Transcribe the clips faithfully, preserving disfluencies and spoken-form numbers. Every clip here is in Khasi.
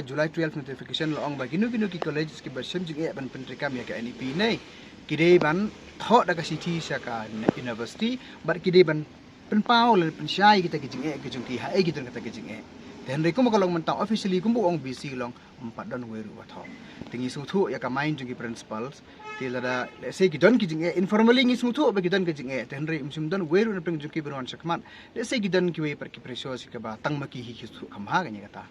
July twelve notification la ong ba kino kino ki college kiba shem jingeh ban pyntreikam ïa ka N E P ne, ki dei ban thoh da ka shithi sha ka university bad ki dei ban pynpaw lane pynshai kita ki jingeh ki jong ki, haei ki don kata ki jingeh. Te hynrei kumba ka long mynta officially kumba ong VC long, ym pat don wei ruh ba thoh. Te ngi sngewthuh ïa ka mind jong ki principals. Te lada, let's say, ki don ki jingeh, informally ngi sngewthuh ba ki don ki jingeh, te hynrei ym shym don wei ruh na pdeng jong ki ban wan shakhmat. Let's say ki don kiwei pat ki pressure shi kaba tang ma ki hi ki sngewthuh kham bha kane kata.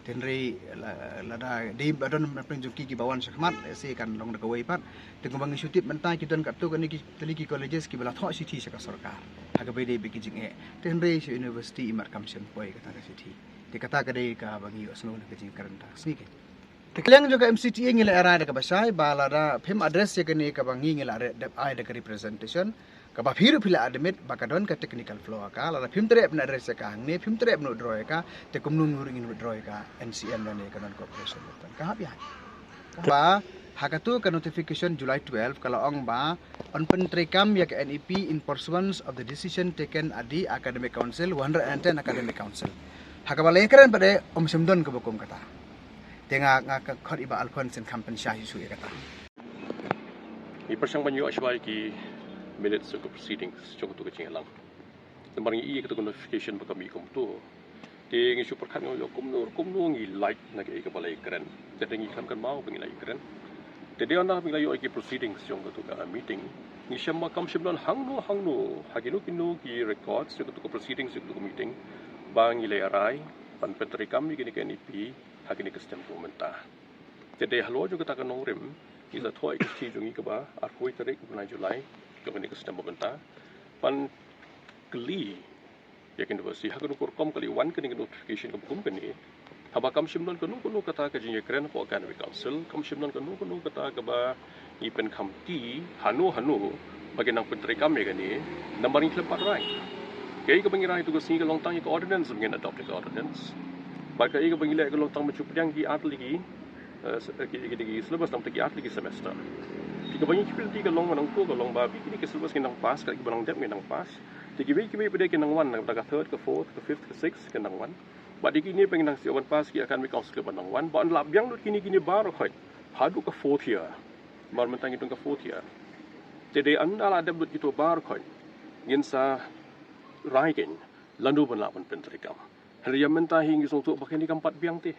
Te hynrei la-, lada dei ba don na pdeng jong ki kiba wan shakhmat, let's say, kan long da kawei pat. Te kumba ngi shu tip mynta ki don katto katne ki, tylli ki colleges kiba la thoh shithi sha ka sorkar ha kaba ïadei bad ki jingeh. Te hynrei sha university imat kam shym poi kata ka shithi. Te kata ka dei kaba ngi ïohsngew na ka jingkren ta ka sngi kein. Te ka liang jong ka M C T A ngi la rai da kaba shai ba lada phim address ïa kane kaba ngi, ngi la re-, dep ai da ka representation, kaba phi ruh phi la admit ba ka don ka technical flaw ha ka, lada phim treh ban address ïa ka hangne, phim treh ban withdraw ïa ka, te kumno ngi ruh ngin withdraw ïa ka N C M lane ka non cooperation letter. Ka hap ïa. Ba ha katu ka notification July twelve ka la ong ba yn pyntreikam ïa ka N E P in pursuance of the decision taken at the Academic Council, one hundred and ten Academic Council. Ha kaba la ïakren pat de ym shym don kaba kum kata. Te nga, nga ka khot i Bah Alphonse in kham pynshai shuh ïa kata. Ngi pyrshang ban ïoh shwa ïa ki minutes of the proceedings jong katu ka jingïalang. Namar ngi i ïa katu ka notification ba ka mih kumtu. Te ngi shu pyrkhat ngi ïoh kumno kumno ngi lait na kaei kaba la ïakren. Te ngi khlem kynmaw ba ngi la ïakren. Te dei ynda ba ngi la ïoh ïa ki proceedings jong katu ka meeting, ngi shem ba kam shym don hangno hangno ha kino kino ki records jong katu ka proceedings jong katu ka meeting ba ngi la rai ban pyntreikam ïa kine ki N E P ha kine ki snem ba mynta. Te dei halor jong kata ka nongrim ngi sa thoh ïa ka shithi jong ngi kaba arphew tarik u bnai July jong kane ka snem ba mynta ban kylli ïa ka university ha kano ka rukom ka la wan kane ka notification kaba kum kane. Haba kam shym don kano kano kata ka jingïakren hapoh Academic Council, kam shym don kano kano kata kaba ngi pynkhamti hano hano ba kin nang pyntreikam ïa kane, namar ngi khlem pat rai. Kaei kaba ngi rai tu ka sngi ka long tang ïa ka ordinance, ba ngin adopt ïa ka ordinance. Bad kaei kaba ngi leh ka long tang ban shu pdiang ki ar tylli ki, eh, s-, eh, ki, ki, ki syllabus tang ki ar tylli ki semester. Te kaba ngi kyrpad ka long, nangtu ka long ba phi kine ki syllabus ngin nang pass, ka kiba nang dep ngin nang pass. Te kiwei kiwei pat de kin nang wan na ka third, ka fourth, ka fifth, ka sixth kin nang wan. Bad ïa kine pat ngin nang shu wan pass ki Academic Council kiba nang wan. Bad yn lah biang lut kine, kine baroh khoit haduh ka fourth year. Namar mynta ngi don ka fourth year. Te dei ynda la dep lut kito baroh khoit, ngin sa rai kein lano ban lah ban pyntreikam. Hynrei ïa mynta hi ngi sngewthuh ba kine kam pat biang te.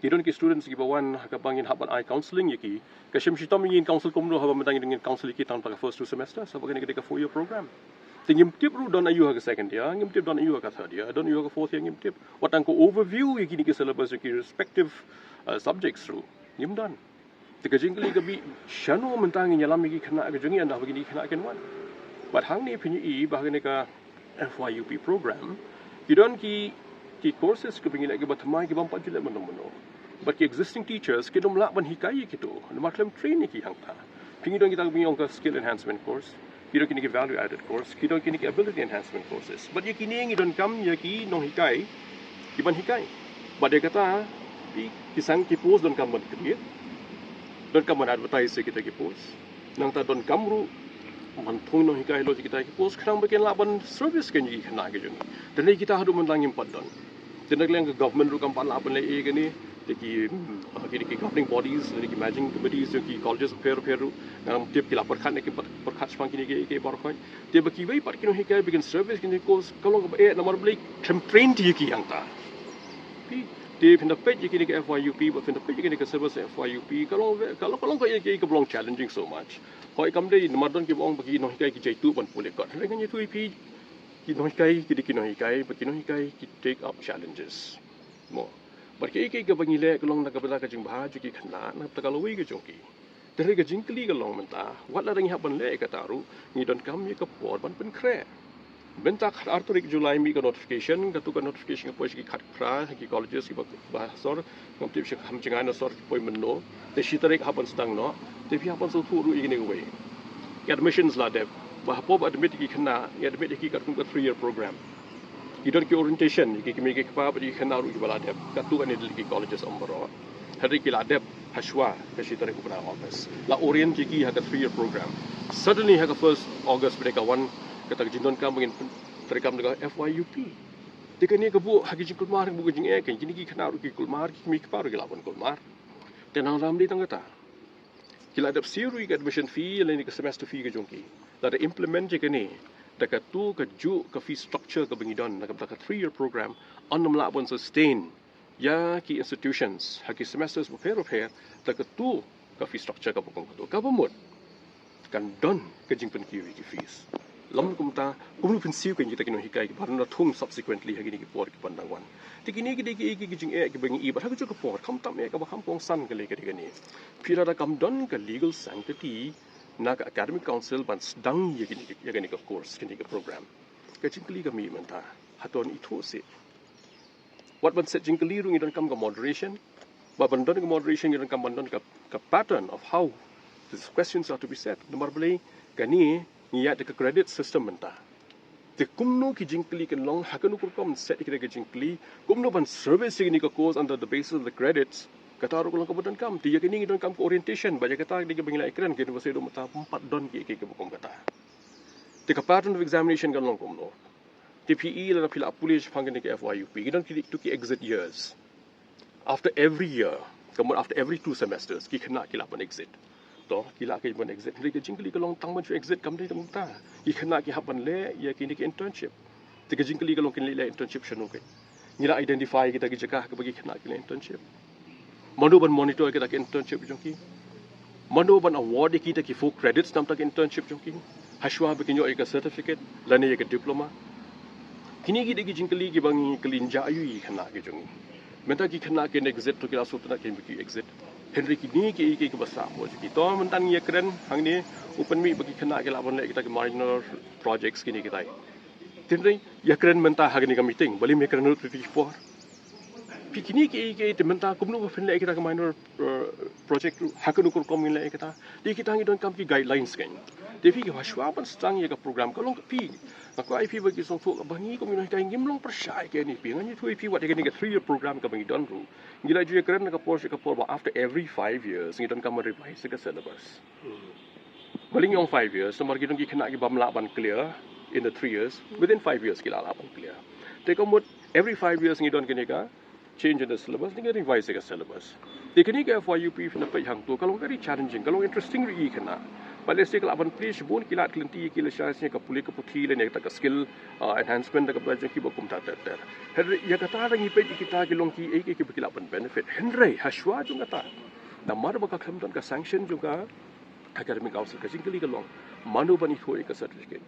Ki don ki students kiba wan ha kaba ngin hap ban ai counselling ïa ki. Ka shim shitom ïa ngi ngin counsel kumno haba mynta ngin, ngin counsel ïa ki tang ha ka first two semester, sa ba kane ka dei ka four year program. Te ngim tip ruh don aïu ha ka second year, ngim tip don aïu ha ka third year, don aïu ha ka fourth year, ngim tip. Wat tang ka overview ïa kine ki syllabus ïa ki respective, uh, subjects ruh ngim don. Te ka jingkylli ka mih, shano mynta ngin ïalam ïa ki khynnah ka jong ngi ynda ba kine ki khynnah kin wan? Bad hangne phin ïohi ba ha kane ka F Y U P program ki don ki, ki courses kiba ngi leh kiba thymmai, ki bym pat ju leh mynno mynno. Bad ki existing teachers kim lah ban hikai ïa kito namar khlem train ïa ki hangta. Phi, ngi don kita kiba ngi ong ka skill enhancement course, ki don kine ki value added course, ki don kine ki ability enhancement courses. Bad ïa kine ngi donkam ïa ki nonghikai kiban hikai. Bad ïa kata phi, ki seng ki post donkam ban create, donkam ban advertise ïa kita ki post. Nangta donkam ruh ban thung nonghikai halor kita ki post khnang ba kin lah ban service kein ïa ki khynnah ki jong ngi. Te ne kita haduh mynta ngim pat don. Te na ka liang ka government ruh kam pat lah ban leh ei ei kane. Te ki, mm, ki, ki governing bodies, ki managing committees jong ki colleges bapher bapher ruh, ngam tip ki la pyrkhat ne kim pat pyrkhat shaphang kine kiei kiei baroh khoit. Te ba kiwei pat ki nonghikai ba kin service kine ki course ka long kaba eh namar balei khlem train ïa ki hangta. Phi, te phin da peit ïa kine ki F Y U P, ba phin da peit ïa kine ki syllabus F Y U P, ka long, ka long, ka long kaei kaei kaba long challenging so much. Hooid, kam dei namar don kiba ong ba ki nonghikai ki jaituh ban pule kot. Hynrei ngan ïathuh ïa phi, ki nonghikai ki dei ki nonghikai, bad ki nonghikai ki take up challenges. Mo. Bad kiei kiei kaba ngi leh ka long na ka bynta ka jingbha jong ki khynnah, na ka bynta ka lawei ka jong ki. Te hynrei ka jingkylli ka long mynta, wat lada ngi hap ban leh kata ruh, ngi donkam ïa ka por ban pynkhreh. Mynta khatar tarik July mih ka notification, katu ka notification ka poi sha ki khatphra ki colleges kiba, ba sor, ngam tip sha kham jngai na sor ki poi mynno. Te shi tarik hap ban sdang noh. Te phi hap ban sngewthuh ruh ïa kine kiwei. Ki admissions la dep. Ba hapoh ba admit ïa ki khynnah, ngi admit ïa ki katkum ka three year program. Ki don ki orientation ïa ki kmie ki kpa bad ïa ki khynnah ruh kiba la dep. Katto katne tylli ki colleges ym baroh. Hynrei ki la dep hashwa ka shi tarik u bnai August. La orient ïa ki ha ka three year program. Suddenly ha ka first August pat de ka wan kata ka jingdonkam ba ngin treikam da ka F Y U P. Te kane ka buh ha ki jingkulmar, ka buh ka jingeh, kine ki khynnah ruh ki kulmar, ki kmie ki kpa ruh ki lah ban kulmar. Te nang ram dei tang kata, ki la dep siew ruh ïa ka admission fee lane ka semester fee ka jong ki. Lada implement ïa kane da katu kajuh ka fee structure kaba ngi don na ka bynta ka three year program, yn ym lah ban sustain ïa ki institutions ha ki semesters bapher bapher da katu ka fee structure kaba kum katu. Kaba mut kan don ka jingpynkiew ïa ki fees. Lym kumta, kumno pynsiew kein kita ki nonghikai kiba na thung subsequently ha kine ki por kiban dang wan? Te kine ki dei ki, ki, ki jingeh kiba ngi i bad ha kajuh ka por, khamtam eh kaba kham kongsan ka lei ka dei kane. Phi lada kam don ka legal sanctity na ka academic council ban sdang ïa kine, ïa kane ka course, kane ka program. Ka jingkylli ka mih mynta, hato yn ithuh seh? Wat ban set jingkylli ruh ngi donkam ka moderation. Wat ban don ka moderation ngi donkam ban don ka, ka pattern of how these questions are to be set. Namar balei kane ngi ïaid da ka credit system mynta. Te kumno ki jingkylli kan long, ha kano ka rukom set ïa kane ka jingkylli, kumno ban service ïa kane ka course under the basis of the credits, kata ruh ka long kaba donkam. Te ïa kane ngi donkam ka orientation, bad ïa kata ka dei kaba ngi la ïakren, ka university ruh mynta ym pat don ki, ki, kiba kum kata. Te ka pattern of examination kan long kumno? Te phi i lada phi la pule shaphang kane ka F Y U P, ki don kitu ki exit years. After every year, ka mut after every two semesters, ki khynnah ki lah ban exit. To, ki lah ki ban exit. Hynrei ka jingkylli ka long tang ban shu exit kam dei tang mynta. Ki khynnah ki hap ban leh ïa kine ki internship. Te ka jingkylli ka long kin leh, leh internship shano kein? Ngi la identify kita ki jaka kaba ki khynnah ki leh internship? Mano ban monitor kita ki internship jong ki? Mano ban award ïa kita ki four credits na bynta ki internship jong ki, hashwa ba kin ïoh ïa ka certificate lane ïa ka diploma? Kine ki dei ki jingkylli kiba ngi kylli, ngi jah ïa ki khynnah ki jong ngi. Mynta ki khynnah kin exit, to ki la sngewtynnat kein ba ki exit. Hynrei kine ki, ki, kiba sah hapoh jong ki. To mynta ngi ïakren hangne, u pynmih ba ki khynnah ki lah ban leh kita ki minor projects kine kitai. Hynrei ïakren mynta ha kane ka meeting, balei ym ïakren ruh tang ki por? Phi, kine ki, ki, te mynta kumno ba phin leh kita ki minor, uh, project ruh, ha kano ka rukom ngin leh kita? Te kita ngi donkam ki guidelines kein. Te phi, hashwa ban sdang ïa ka program, ka long ka phi, nga kwah ïa phi ba ki sngewthuh ba ngi kum ki nonghikai ngim long pyrshah ïa kane, phi. Ngan ïathuh ïa phi wat ïa kane ka three year program kaba ngi don ruh, ngi la ju ïakren na ka por sha ka por ba after every five years ngi donkam ban revise ïa ka syllabus. Balei ngi ong five years? Namar ki don ki khynnah ki bym lah ban clear in the three years, within five years ki lah, lah ban clear. Te ka mut every five years ngi don kane ka change in the syllabus, ngi revise ïa ka syllabus. Te kane ka F Y U P phin ïa peit hangto, ka long very challenging, ka long interesting ruh ïa ki khynnah. Bad lehse ki lah ban plie shibun, ki lad ki lynti, ki lashai sha ka pule ka puthi lane kata ka skill, uh, enhancement da kaba jong ki ba kumta ter ter. Hynrei ïa kata ruh ngi peit ïa kita ki long kiei kiei kiba ki lah ban benefit. Hynrei hashwa jong kata, namar ba ka khlem don ka sanction jong ka Academic Council, ka jingkylli ka long, mano ban ithuh ïa ka certificate?